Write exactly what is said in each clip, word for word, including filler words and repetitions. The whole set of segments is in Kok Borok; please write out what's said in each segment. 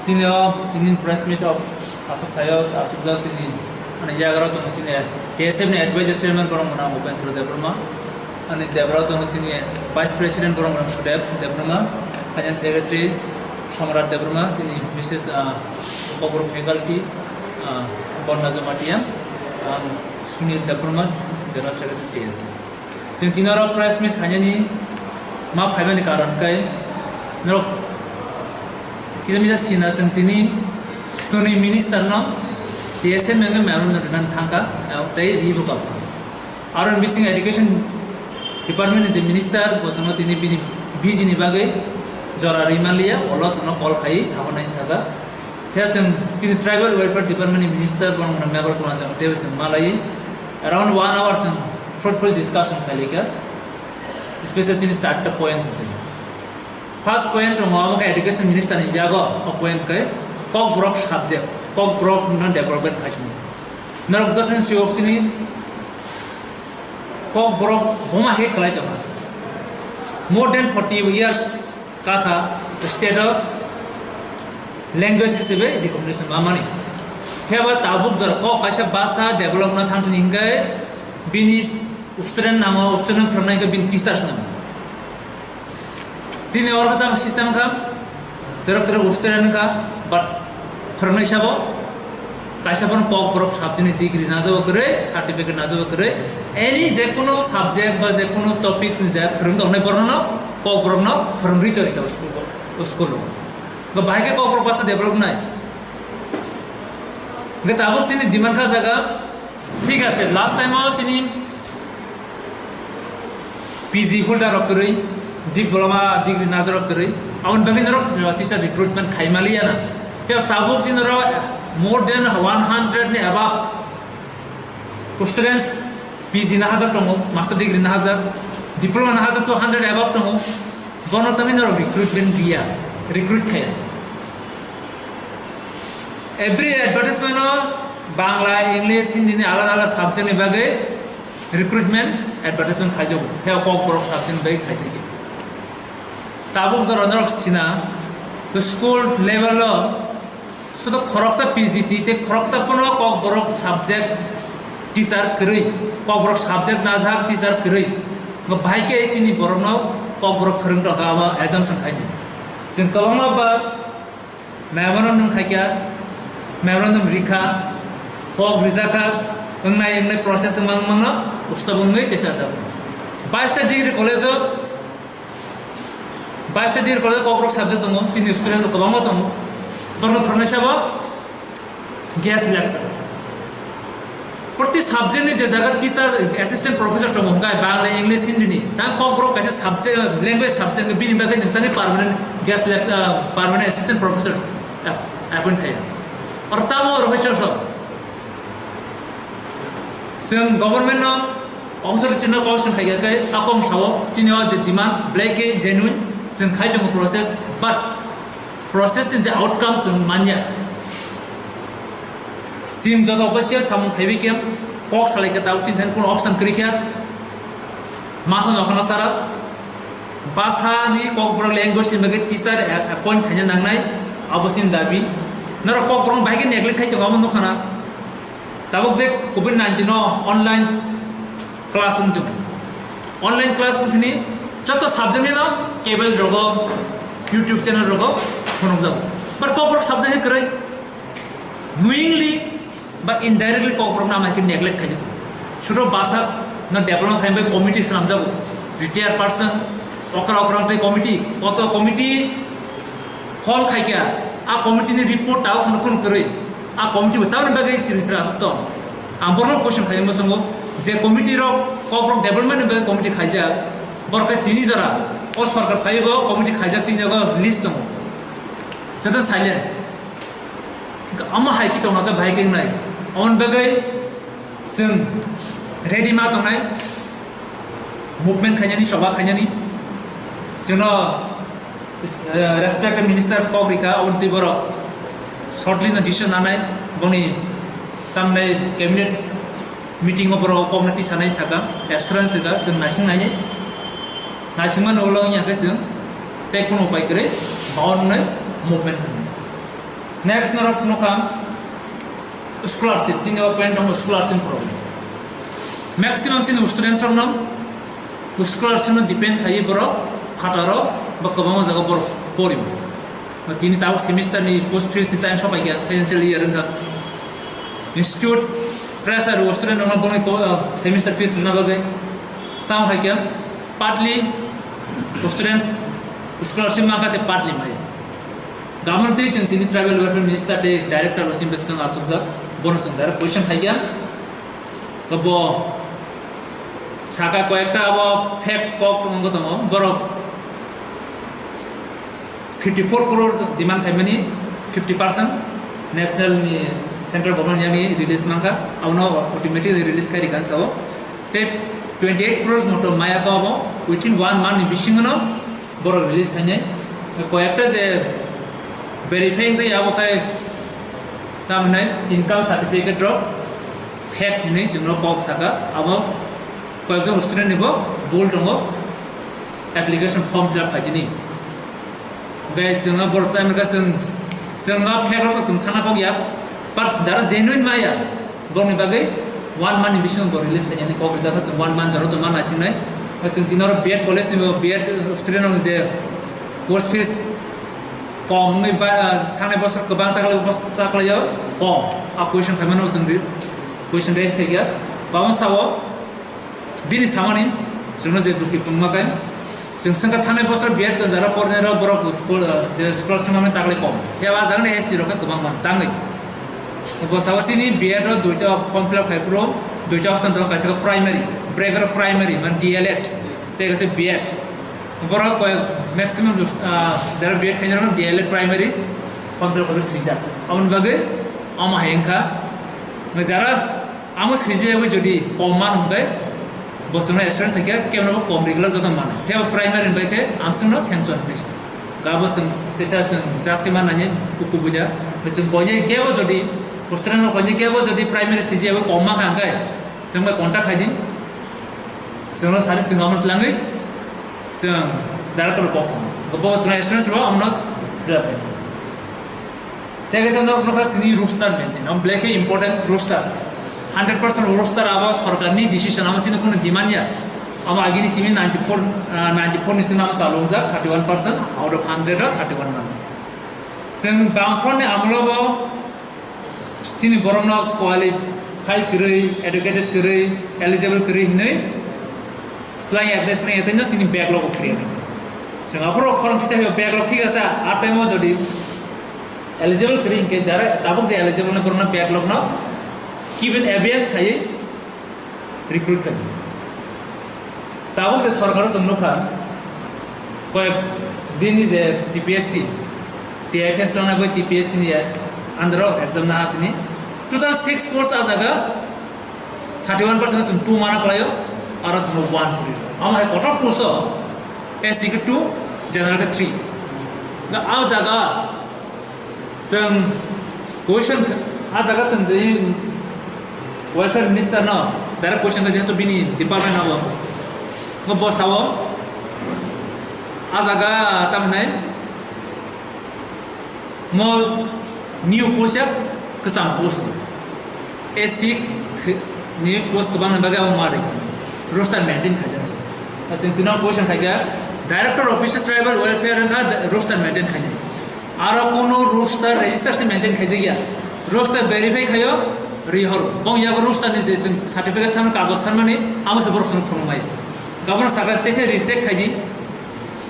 Chini o tini press meet o aswk thaio, aswk jak chini, ani yagra tongo chini T S F ni advisor chairman borok mwnang Upendra Debbarma, ani debra tongo chini vice president borok mwnang Sudev Debbarma, finance secretary Somrat Debbarma, chini Mrs, ah, Kokborok faculty, ah, Borna Jamatia, ang Sunil Debbarma, general secretary T S C. Chwng tini oro press meet khainani ma phaimani karon khe norok kisa misa sina chwng tini twnwi minister no T S M wngwi memorandum rwna thangkha, tei ribo kha. Aro bising education department ni je minister bo chwngno tini bini busy ni bagwi jora rwi manliya, ulo chwngno call khai sabo nai saka. Phiya chwng chini tribal welfare department ni minister borok no member kwmajak tei chwng malai around one hour chwng fruitful discussion khailika, special chini charta point se. First point tongo abo khe education minister ni yago, o point khe Kokborok subject, Kokborok no development khaikhe. Norok jotono siyok chini Kokborok boma khe kwlai tongo. More than forty years kakha state o language hisabe recognition mamani. Phiya ba tabuk jora kok kaisa basa develop na thang thani hingke bini student nango, student phwrwngnai hingke bini teachers nango. Chini oro khe tamo system kha, terok terok student kha, but phwrwngnai sabo kaisa bono Kokborok subject ni degree najabo kwrwi, certificate najabo kwrwi, any jekunu subject ba jekunu topics ni je phwrwng tongnai borokno Kokborok no phwrwngwi tongwi kha school o, school o. Ba bahai khe Kokborok basa develop nai. Hingke tabuk chini demand kha jaga, thik ase, last time o chini P G holder rok kwrwi, diploma degree najar rok kwrwi, aboni bagwi norok teacher recruitment khai maliya na. Tei tabuk chini norok more than one hundred ni above students P G na hajak tongo, master degree na hajak, diploma na hajak two hundred above tongo, bono tamni norok recruitment riya, recruit khaya. Every advertisement o Bangla, English, Hindi ni alada alada subject ni bagwi recruitment advertisement khaijago. Heo Kokborok subject ni bagwi khaijago. Tabuk jora norok sina, to school level o sudo khoroksa P G T tei khoroksa pono Kokborok subject teacher kwrwi, Kokborok subject najak teacher kwrwi. Ngo bahai khe chini borokno Kokborok phwrwng rok abo assumption khaini. Chwng kwbangma ba memorandum khaikha, memorandum rikha, kok rijakha, wngnai wngnai process wngma wngmano usto wngwi teisa jago. Baista degree college o, baista degree college o Kokborok subject tongo, chini student rok kwbangma tongo. Borokno phwrwngnai sabo guest lecturer. Proti subject ni je jaga teacher, assistant professor tongo, hwnkhe Bangla, English, Hindi ni. Tang Kokborok kaisa subject, language subject, bini bagwi nwng tangwi permanent guest lecturer, permanent assistant professor appoint khayo. Or tamo rohoi chok sok. Chwng government no authority no question khaikha khe akong sao chini o je demand black genuine chwng khai tongo process, but process ni je outcome chwng manya. Chwng joto official samung khaiwi khe kok salai khe tabuk chini thani kuno option kwrwi khe masa nokha nasara basa ni Kokborok language ni bagwi teacher appoint khaina nangnai, abo chini dabi. Norok Kokborok bahai khe neglect khai tongo abo nukha na. Tabuk je covid nineteen o online class wng tong. Online class wng thini joto subject ni no cable rogo, YouTube channel rogo phunukjago. But Kokborok subject ni kwrwi knowingly ba indirectly Kokborok no amai khe neglect khaijak. Sudo basa no development khaina bai committee swnamjago. Retired person, okra okra tei committee, koto committee Hol khaikha, a committee ni report tao kheno kunu kwrwi. A committee bo tamoni bagwi siring siring aswk tong. Ang borokno question khaina muchungo, je committee rok Kokborok development ni bagwi committee khaijak, borok khe tini jora o sorkar phaiwi bo committee khaijak sini jago list tongo. Joto silent. Omo hai khe tongkha khe bahai khe wngnai. Aboni bagwi Chwng ready ma tongnai, movement khainani, soba khainani. Chwngno, eh, respected minister kok rikha, aboni twi borok shortly no decision nanai, boni tamni cabinet meeting o borok kokno tisanai saka, assurance rikha, chwng naising nainai. Naisingmani ulo wngya khe chwng tei kunu upai kwrwi bawan wngnai movement khainai. Next norok nukha scholarship, chini o point tongo scholarship problem. Maximum chini students rok no scholarship no depend khai borok phataro ba kwbangma jaga borok pori. Tini tabuk semester ni post fees ni time sopai kha, financial year wngkha. Institute pressure o student rok no boni ko-, semester fees rwna bagwi. Tamo hai khe partly students scholarship mankha tei partly maya. Government tei chwng tini tribal welfare minister tei director bo simi bwskango achukjak, bono chwng direct question khaikha. Bo saka koyekta abo fake kok wngwi tongo, borok fifty four crore demand khaimani fifty percent national ni central government yani release mankha, abono automatically release khai rikha sao. Tei twenty eight crores moto maya ko abo within one month ni bisingo no borok release khainai. Koyekta je verify wngwi abo khai tamhinai income certificate rok fake hinwi chwngno kok saka, abo koyekjon student ni bo bul tongo application form fill up khaitini. Guys, chwngno borok time ka chwng, chwngno fake rok chwng thana kok ya, but jara genuine maya, borokni bagwi one month ni bisingo bo release khainani kok rijak, chwng one month jaro tongma naisingnai. Chwng tini oro B Ed college ni B Ed student rok je course fees kom wngwi ba, thangnai bosor kwbang taklai, bosor taklaio kom. A question khaimano chwng ri-, question raise khaikha. Babang sao, bini samani chwngno je jukti phunukma kai, chwng swngkha thangnai bosor B Ed jara pornai rok borok je scholarship manwi taklai kom. Phiya o a jagani S C rok khe kwbang man tangwi. Bo sao chini B Ed o duita form fill up khai phuru duita option tongo, kaisa khe primary, break aro primary man D L Ed, tei kaisa B Ed. Borok koi maximum jus-, ah, jara B Ed khainai rok D L Ed primary form fill up khai swijak. Aboni bagwi omo hai wngkha jara Amo sijiyagwi jodi kom man hwnkhe, bo chwngno assurance khe kebno bo kom ri glak joto mano. Phiya bo primary ni bai khe amswkno sanction hinwi se. Gabo chwng teisa chwng judge khe man nani kuku buida. Chwng koinai kebo jodi, posterano koinai kebo jodi primary sijiyagwi kom mankha hwnkhe, chwng bai contact khai di. Chwngno sari chwng amo twlangwi chwng director kok sango. Bo chwngno assurance rwo amno grab khe. Tei kaisa norok nukha chini roster maintain. Amo belai khe importance roster. Hundred percent roster abo sorkarni decision, amo chini kunu demand ya. Amo agini simi ninety four, ah, ninety four ni simi amo chalungjak, thirty one percent out of hundred o thirty one mano. Chwng bangphorni amolo bo chini borokno qualify kwrwi, educated kwrwi, eligible kwrwi hinwi twlang ya, twlang ya, twlang ya, chini backlog o kwrwi. Chwng aphuru khorang kisa backlog thik asa, a time o jodi eligible kwrwi hinkhe jara tabuk je eligible no borokno backlog no given abeyance khaiwi recruit khai. Tabuk je sorkar o chwng nukha, koyek din ni je T P S C, T I F S tongna bai T P S C ni under o exam na hatini total six post a jaga thirty one percent chwng two mana khlaio, aro chwng one chwng. Amo hai kotor post o S C khe two, general khe three. Na a jaga chwng question kh-, a jaga chwng twi welfare minister no direct question khe, jehetu bini department abo. Ngo bo sao, a jaga tamhinai mo new post ya kwcham post. S C ni post kwbang ni bagwi abo ma rwkha. Roster maintain khaijak. Chwng tino question khaikha, Director Office Tribal Welfare wngkha roster maintain khainai. Aro kunu roster register se maintain khaijakya. Roster verify khaio, rihoro. Bong yago roster ni je chwng certificate sanw kagoj sanmani, amo se borok chwng phunukmai. Gabon saka tese reject khaidi.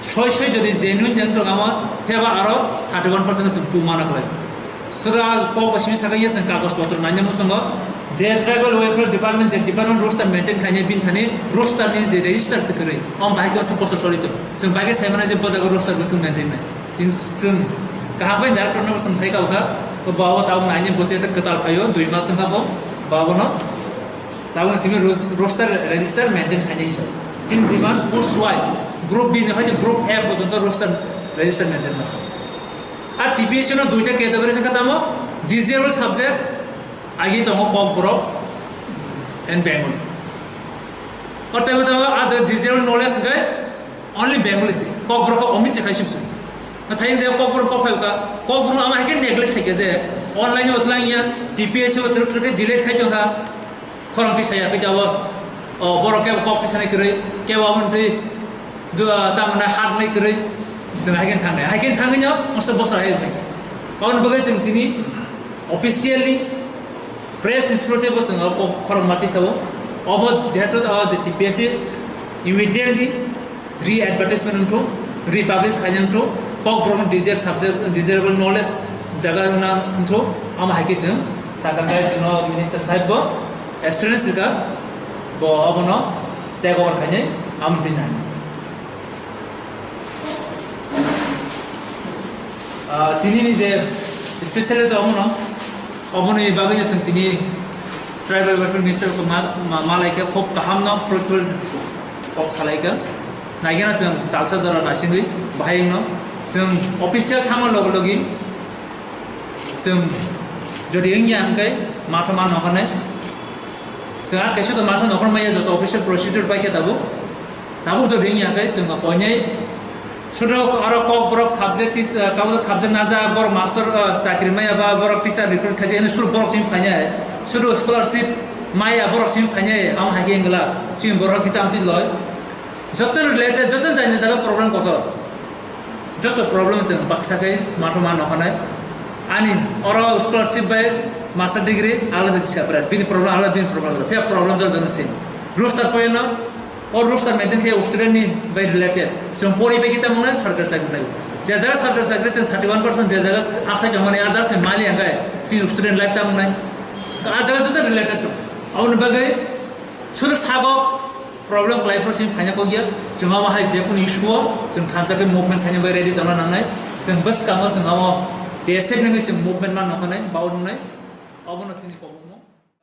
Soi soi jodi genuine jeng tong amo, pheba aro thirty one percent chwng two mana khlai. Sura kok ba simi saka yes chwng kagoj potro nanya musungo. Je tribal welfare department, je department roster maintain khainai, bin thani roster ni je register se kwrwi. Om bahai khe se post solito. Chwng bahai khe sai mano je bojago roster bo chwng maintain nai. Chwng, chwng kaham bai director no chwng sai kau kha, bo bo tau nai ni bo se ta kwtal phaio, dui mas wngkha bo, bo no tau simi ros-, roster register maintain khainai sa. Chwng demand post wise, group B ni hai group F porjonto roster register maintain ma. A T P S C no duita category wngkha tamo, disabled subject, agi tongo Kokborok and Bengali. O tei bo tamo a jaga disabled knowledge hwnkhe only Bengali se. Kokborok khe omit se khai sibsu. Thai je kokborok kok phai ka, kokborok ama hai khe neglect khai khe je online o tlang ya, T P S o tru tru khe delete khai tong kha, khorang twi saya khe jabo, o borok khe kok twi sanai kwrwi, khe abo twi dua ta mana hat nai kwrwi, jeng hai khe thang nai, hai khe thang nai no, masa bosa hai khai khe. Aboni bagwi jeng tini officially press ni through tebo jeng abo khorang ma twi sao, abo jehetu o je T P S immediately re-advertisement wngthung, republish khaina wngthung, kokborok desire subject, desirable knowledge jaga wngna wngthung, amo hai khe chwng sakha khe chwngno minister sahib bo assurance rwkha, bo abono take over khainai amo dinani. Ah, tini ni je specially to abono Oboni bagwi no chwng tini tribal welfare minister ko ma, ma, malaikha, khub kaham no fruitful kok salaikha. Naigena chwng talsa jora naisingwi bahai no chwng official thangma logi logi chwng jodi wngya hwnkhe matha ma nokhanai. Chwng ar kaisa to matha nokhor maya joto official procedure paikha tabuk. Tabuk jodi wngya hwnkhe chwng koinai sudu oro kokborok subject tis-, ah, kabo subject najak, borok master, ah, chakri maya ba, borok teacher recruit khaijak, ani sudu borok simi phainai, sudu scholarship maya borok simi phainai, amo hai khe wngla, chini borok kisa amtwi loi. Joto related, joto jani jaga problem kotor. Joto problem chwng baksa khe matha ma nokhanai. Ani oro scholarship bai master degree alada separate, bini problem alada, bini problem alada. Phiya problem jora jora same. Roster point no O roster maintain khe student ni bai related. Chwng pori bai khe tamo nai sarkar chakri nai. Je jaga sarkar chakri chwng thirty one percent je jaga asai tongmani a jaga chwng mali hwnkhe chini student life tamo nai. A jaga joto related tong. Aboni bagwi sudu sago problem khlai phuru chini phaina kok ya. Chwng abo hai je kunu issue o chwng thansa khe movement khaina bai ready tongna nangnai. Chwng bwskango chwng abo T S F ni chwng movement man nokhanai, bau nungnai. Abono chini kobokmo.